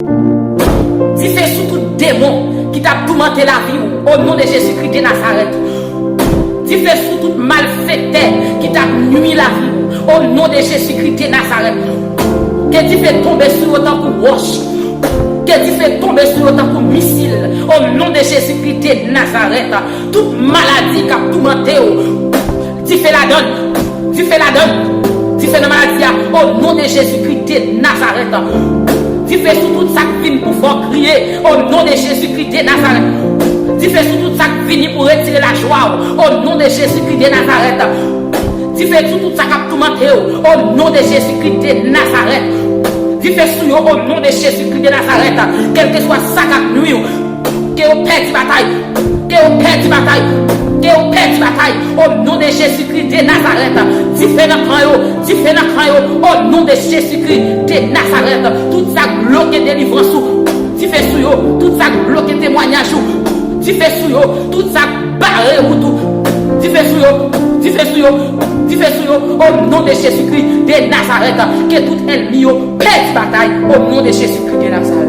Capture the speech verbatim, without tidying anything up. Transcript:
Dife sou tout demon ki t ap toumante lavi w, o non de Jezikri de Nazarèt. Dife sou tout malfektè ki t ap nwi lavi w, o non de Jezikri de Nazarèt. Ke dife tonbe sou yo tankou wòch. Ke dife tonbe sou yo tankou misil, o non de Jezikri de Nazarèt. Tout maladi k ap toumante w, dife ladann, dife ladann, dife nan maladi a, o non de Jezikri de Nazarèt. Dife sou tout sa k vin pou fè w kriye, o non de Jezikri de Nazarèt. Dife sou tout sa k vini pou retire lajwa w, o non de Jezikri de Nazarèt. Dife sou tout sa k ap toumante w, o non de Jezikri de Nazarèt. Dife sou yo, o non de Jezikri de Nazarèt. Kèlkeswa sa k ap nwi w, ke yo pèdi batay, ke yo pèdi batay, ke yo pèdi batay, o non de Jezikri de Nazarèt. Dife nan kan yo, dife nan kan yo, o non de Jezikri de Nazarèt. Tout sa k bloke delivrans ou, dife sou yo. Tout sa k bloke temwanyaj ou, dife sou yo. Tout sa k bare wout ou, dife sou yo, dife sou yo, dife sou yo, o non de Jezikri de Nazarèt. Ke tout ènmi yo pèdi batay, o non de Jezikri de Nazarèt.